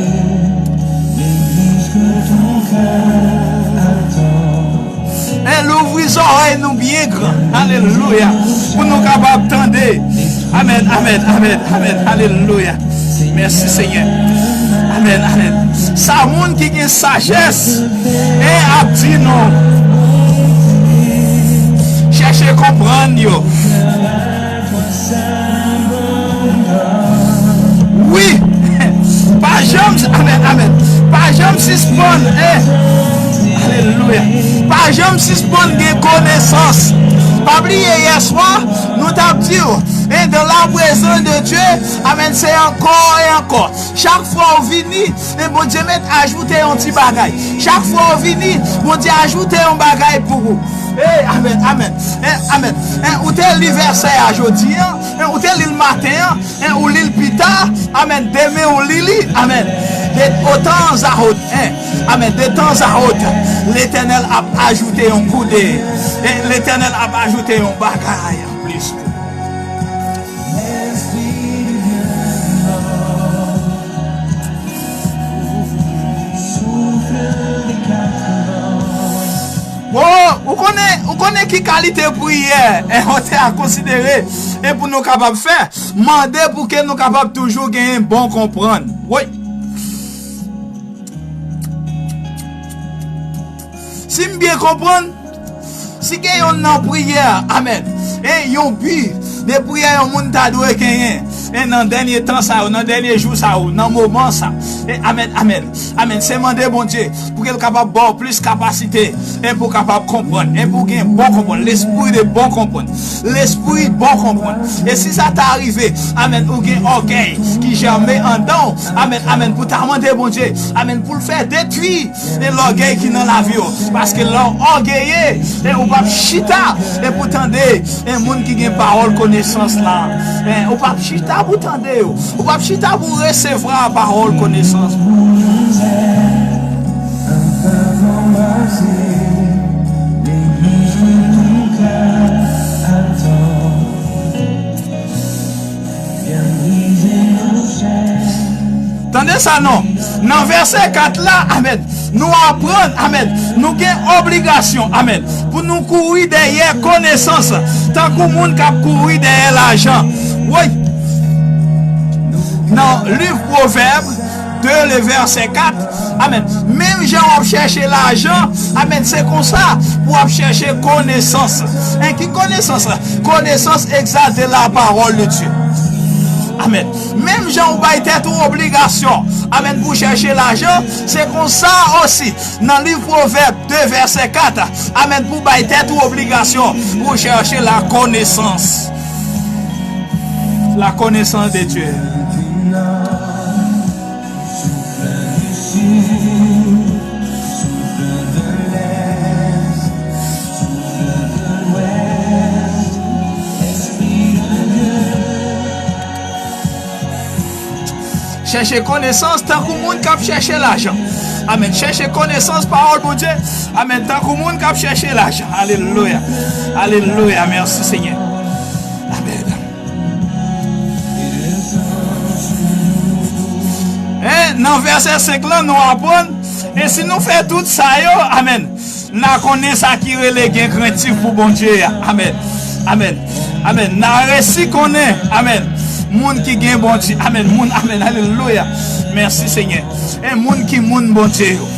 E louvri zòrèy nou byen gran. Alelouya. Pou nou kapab tande. Amèn, amèn, amèn, amèn. Alelouya. Mèsi, Senyè. Amèn, amèn. Sa moun ki gen sajès, e ap di nou. Chèche konprann yo. Wi. Pa janm, amèn, amèn. Pa janm sispann, eh. Alelouya. Pa janm sispann gen konesans. Pa bliye yèswa, nou t ap di w, eh, dans la présence de Dieu, amèn, se ankò e ankò. Chak fwa w vini, e Bondye mèt ajoute yon ti bagay. Chak fwa w vini, Bondye ajoute yon bagay pou ou. Ey, amèn, amèn. En, amèn. En, ou te li vèsè a jodi an, en, ou te li l maten an, en, ou li l pita, amèn. Demen ou li li, amèn. De otan zahot, en, amèn. De tan zahot, Letènèl ap ajoute yon koude, en, Letènèl ap ajoute yon bagay anplis pou ou. Oh, ou konnen, ou konnen ki kalite priyè, eh, ou te a konsidere, e pou nou kapab fè, mande pou ke nou kapab toujou genyen bon konprann. Wi. Si m byen konprann, si gen yonn nan priyè, amèn, e yon bi de priyè yon moun ta dwe genyen, e nan dènye tan sa yo, nan dènye jou sa yo, nan moman sa, e amèn, amèn, amèn, se mande Bondye pou ke l kapab ba w plis kapasite, e pou w kapab konprann, e pou w gen bon konprann, lespri de bon konprann, lespri bon konprann. E si sa ta rive, amèn, ou gen ògèy ki jèmen anndan w, amèn, amèn, pou ta mande Bondye, amèn, pou l fè detwi e lògèy ki nan lavi w. Paske lè w ògeye, e ou p ap chita, e pou tande, e moun ki gen pawòl konesans la, e ou p ap chita pou tande yo. Ou p ap chita pou resevwa pawòl konesans. Tande sa non. Nan vèsè kat la, amèn, nou aprann, amèn, nou gen obligasyon, amèn, pou nou kouri dèyè konesans, tankou moun k ap kouri dèyè lajan. Woy! Nan liv Pwovèb de, le vèsè kat, amèn, menm jan w ap chèche lajan, amèn, se konsa pou w ap chèche konesans. En ki konesans? Konesans egzak de la pawòl de Dye. Amèn. Menm jan ou bay tèt ou obligasyon, amèn, pou chèche lajan, se konsa osi, nan liv Pwovèb de vèsè kat, amèn, pou bay tèt ou obligasyon pou chèche la konesans. La connaissance de Dieu. Chèche konesans tankou moun k ap chèche lajan. Amèn. Chèche konesans pawòl Bondye. Amèn. Tankou moun k ap chèche lajan. Alelouya. Alelouya. Mèsi, Senyè. Amèn. E nan vèsè senk lan, nou aprann, e si nou fè tout sa yo, amèn, n a konnen sa ki rele gen krentif pou Bondye a. Amèn. Amèn. Amèn. N a resi konnen, amèn, moun ki gen Bondye. Amèn. Moun, amèn. Alelouya. Mèsi, Senyè. E moun ki moun Bondye yo.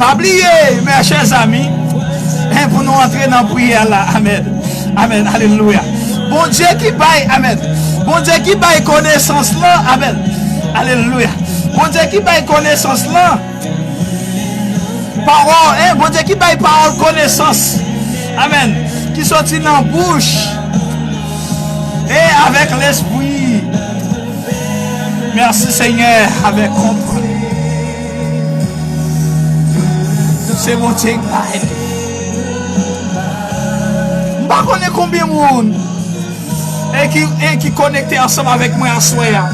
Pa bliye, mes chers amis, en, pou nou antre nan priyè la. Amèn. Amèn. Alelouya. Bondye ki bay, amèn. Bondye ki bay konesans lan. Amèn. Alelouya. Bondye ki bay konesans lan. Pawòl, en, Bondye ki bay pawòl konesans. Amèn. ki soti nan bouch e avèk lespri. Mèsi, Senyè, avèk konprann. Se Bondye k bay li. M pa konnen konbyen moun e ki, e ki konekte ansanm avèk mwen aswè a.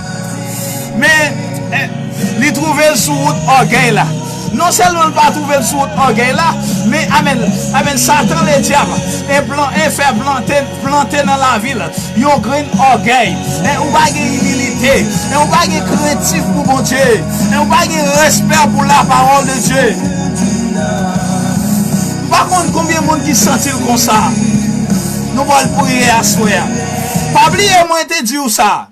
Men, e, li twouve l sou wout ògèy la. Non sèlman l pa twouve l sou wout ògèy la, men, amèn, amèn, Satan Ledyab e plan, e fè plante, plante nan lavi l yon grenn ògèy. E ou pa gen imilite. E ou pa gen krentif pou Bondye. E ou pa gen respè pou lapawòl de Dye. M pa konn konbyen moun ki santi l konsa. Nou pral priye aswè a. Pa bliye mwen te di w sa.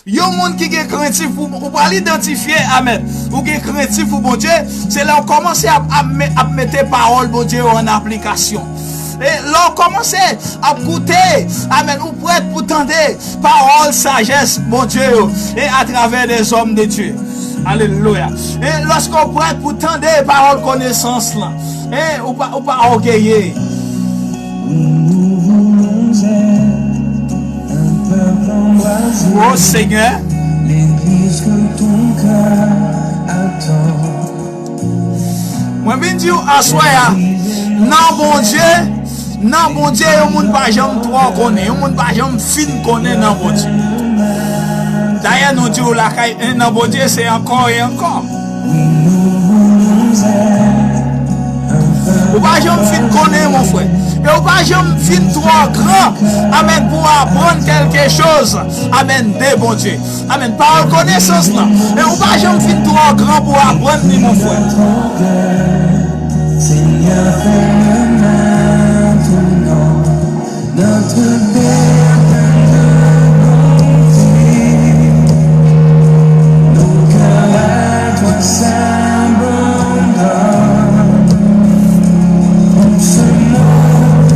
Yon moun ki gen krentif pou, ou pral idantifye, amèn, ou gen krentif pou Bondye, se lè w kòmanse ap, ap, me- ap mete pawòl Bondye yo an aplikasyon. E lè w kòmanse ap koute, amèn, ou prèt pou tande pawòl sajès Bondye yo, e atravè dèzòm de Dye. Alelouya. E lòske w prèt pou tande pawòl konesans lan, e ou pa, ou pa ògeye. Oh Seigneur. Mwen vin di w aswè a, nan Bondye, nan Bondye, yon moun pa janm twò konnen, yon moun pa janm fin konnen nan Bondye. Dayè, nou di w lakay, nan Bondye, se ankò e ankò. Ou pa janm fin konnen, mon frè. E ou pa janm fin twò gran, amèn, pou aprann kèlke choz, amèn, de Bondye. Amèn. Pawòl konesans lan. E ou pa janm fin twò gran pou aprann li, mon frè. Seigneur, fais-le maintenant. Notre Père plein de bonté, nos cœurs à toi s'abandonnent. En ce monde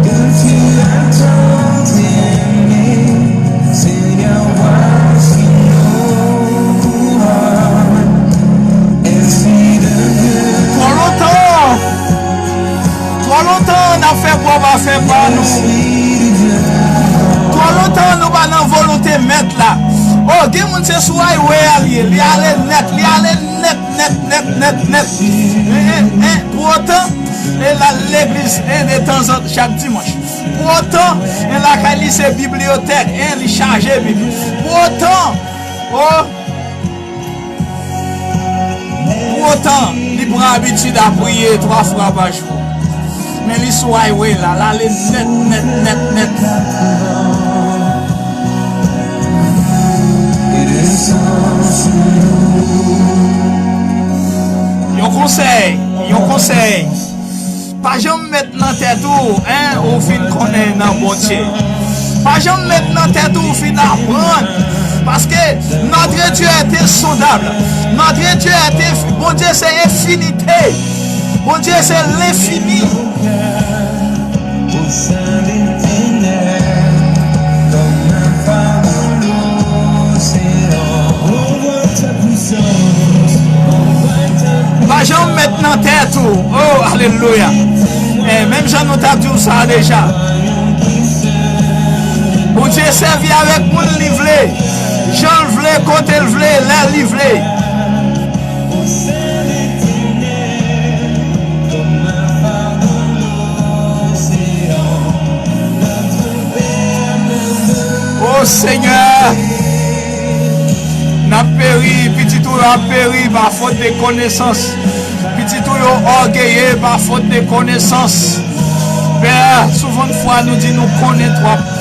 que tu as tant aimé, Seigneur, voici nos couronnes. Esprit de Dieu. Twò lontan! Twò lontan n ap fè pwòp afè pa nou. Twò lontan nou pa nan volonte Mèt la. O, gen moun se sou highway a l ye. Li ale nèt, li ale nèt, nèt, nèt, nèt, nèt. En, en, en, pou otan, e l al legliz, en, detanzantan, chak dimanch. Pou otan, en, lakay li se bibliyotèk, en, li chaje Bib. Pou otan, o, Pou otan, li pran abitid a priye twa fwa pa jou. Men li sou highway la, l ale nèt, nèt, nèt, nèt. Yon konsèy, yon konsèy. Pa janm met nan tèt ou, en, ou fin konnen nan Bondye. Pa janm met nan tèt ou, ou fin aprann. Paske notre Dieu est insondable. Notre Dieu est inf- Bondye se enfinite. Bondye se lenfini. Pa janm met nan tèt ou. Oh, alelouya. Eh, menm jan nou t ap di w sa deja. Bondye sèvi avèk moun li vle, jan l vle, kote l vle, lè li vle. O Senyè, n ap peri, pitit ou yo ap peri pa fot de konesans. Pitit ou yo ògeye pa fot de konesans. Pè, souvantfwa nou di nou konnen twòp.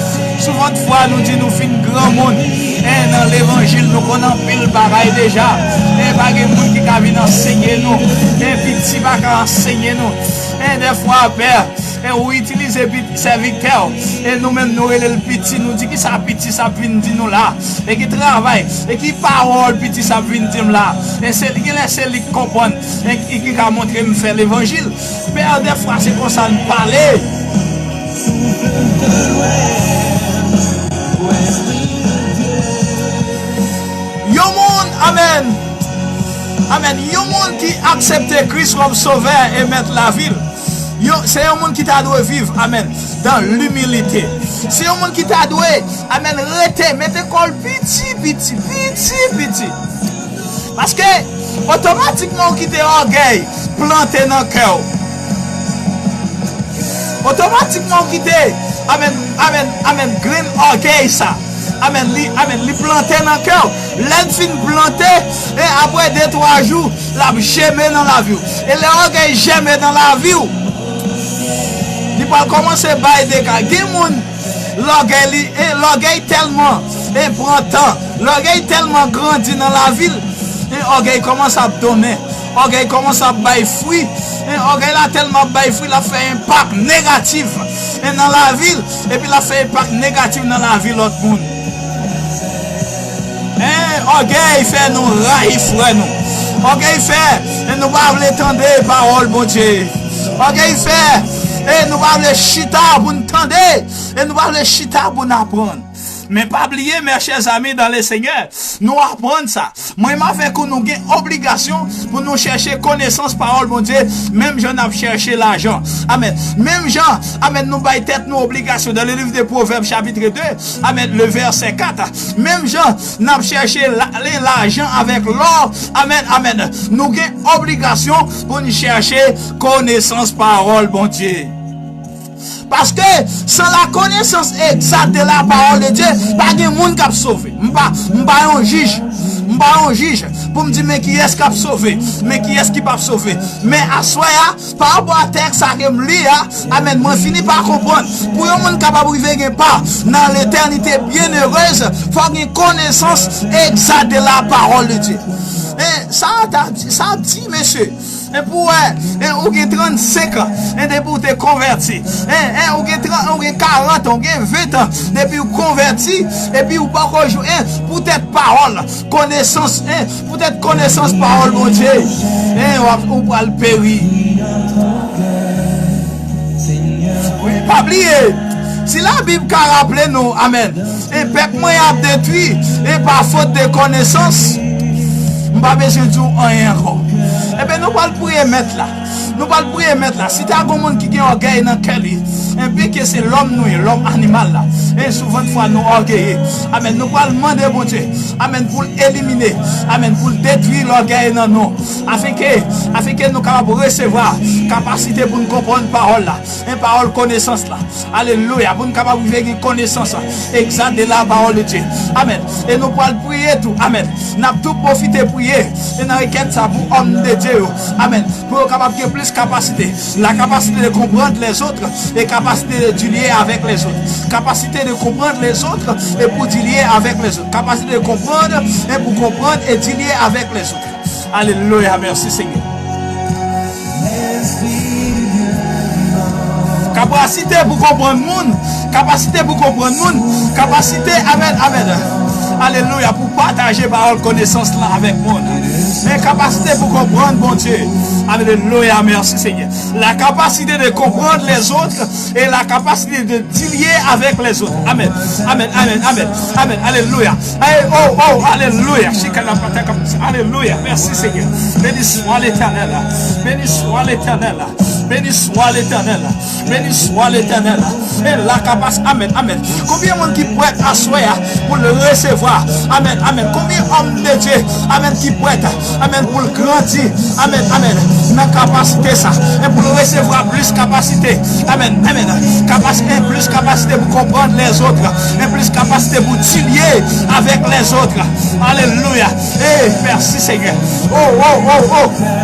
Souvantfwa nou di nou fin granmoun. En, nan levanjil, nou konn anpil bagay deja. En, pa gen moun ki ka vin ansenye nou. En, piti pa ka ansenye nou. En, dèfwa, Pè, en, ou itilize pit- sèvitè w. E nou menm, nou rele l piti, nou di, "Kisa piti sa ap vin di nou la? E ki travay? E ki pawòl piti sa ap vin di m la?" E se li, genlè se li k konprann, e ki, ki ka montre m fè levanjil. Pè, dèfwa se konsa n pale. Yon moun, amèn, amèn, yon moun ki aksepte Kris kòm Sovè e Mèt lavi l, Yo, se yon moun ki ta dwe viv, amèn, dans l'humilité. Se yon moun ki ta dwe, amèn, rete, mete kò l piti, piti, piti, piti. Paske, otomatikman ou kite ògèy plante nan kè w. Otomatikman ou kite, amèn, amèn, amèn, grenn ògèy sa. Amèn, li, amèn, li plante nan kè w. Lè l fin plante, e apre de, twa jou, l ap jèmen nan lavi w. E lè ògèy jèmen nan lavi w, li pral kòmanse bay dega. Gen moun, lògèy li, e lògèy tèlman, e pran tan, lògèy tèlman grandi nan lavi l, e ògèy kòmanse ap donnen, ògèy kòmanse ap bay fwi, e ògèy la tèlman ap bay fwi, l ap fè enpak negatif, e nan lavi l, epi l ap fè enpak negatif nan lavi lòt moun. En, ògèy fè nou rayi frè nou. Ògèy fè, e nou pa vle tande pawòl Bondye. Ògèy fè, e nou pa vle chita pou n tande. E nou pa vle chita pou n aprann. Men pa bliye, mes chers amis dans le Seigneur, nou aprann sa. Mwen menm avèk ou, nou gen obligasyon pou nou chèche konesans pawòl Bondye, menm jan n ap chèche lajan. Amèn. Menm jan, amèn, nou bay tèt nou obligasyon. Dans le livre de Proverbes, chapitre deux, amèn, le verset quatre. Menm jan n ap chèche la, le, lajan avèk lò, amèn, amèn, nou gen obligasyon pou n chèche konesans pawòl Bondye. Paske, sans la connaissance exacte de la parole de Dieu, pa gen moun k ap sove. M pa, m pa yon jij. M pa yon jij pou m di men kiyès k ap sove, men kiyès ki p ap sove. Men aswè a, pa rapò a tèks sa ke m li a, amèn, mwen fini pa konprann. Pou yon moun kapab rive gen pa nan letènite byennerez, fò gen konesans egzat de la parole de Dieu. E sa ta di, sa di, mesye, e pou wè, e ou gen trannsenk an, e depi w te konvèti, e, e ou gen trant, ou gen karant an, ou gen ven tan depi w konvèti, epi ou poko jwenn, poutèt pawòl, konesans, e poutèt konesans pawòl Bondye, e w ap, ou pral peri. Wi, pa bliye, si Labib ka raple nou, amèn, e pèp mwen ap detwi, e pa fot de konesans, m pa bezwen di w anyen ankò. Ebyen, nou pral priye Mèt la. Nou pral priye Mèt la. Si ta gon moun ki gen ògèy nan kè li, e byenke se lòm nou ye, lòm animal la, e souvantfwa nou ògeye. Amèn. Nou pral mande Bondye, amèn, pou l elimine, amèn, pou l detwi lògèy nan nou, afenke, afenke nou kapab resevwa kapasite pou n konprann pawòl la, e pawòl konesans la. Alelouya. Pou n kapab rive gen konesans egzat de la parole de Dieu. Amèn. E nou pral priye tou. Amèn. N ap tou pwofite priye. E nan rekèt sa pou òm de Dye yo. Amèn. Pou yo kapab gen plis kapasite. La capacité de comprendre les autres et capacité de du lien avec les autres. Capacité de comprendre les autres et pour du lien avec les autres. Capacité de comprendre et pour comprendre et du lien avec les autres. Alelouya, mèsi Senyè. Kapasite pou konprann moun, kapasite pou konprann moun, kapasite, amèn, amèn. Alelouya, pou pataje pawòl konesans lan avèk moun. Men kapasite pou konprann Bondye. Alelouya, mèsi Senyè. La capacité de comprendre les autres et la capacité de du lien avec les autres. Amèn. Amèn. Amèn. Amèn. Amèn. Alelouya. Ay, oh, oh, alelouya. Shikana pataka. Alelouya. Mèsi Senyè. Béni soit l'Éternel. Béni soit l'Éternel. Béni soit l'Éternel. Béni soit l'Éternel. E la capacité. Amèn. Amèn. Konbyen moun ki prèt aswè a pou l resevwa? Amèn. Amèn. Konbyen òm de Dye, amèn, ki prèt, amèn, pou l grandi, amèn, amèn, nan kapasite sa, e pou l resevwa plis kapasite, amèn, amèn, kapasite, plis kapasite pou konprann lèzòt, e plis kapasite pou du lien avèk lèzòt. Alelouya. E mèsi Senyè. Oh, oh, oh, oh.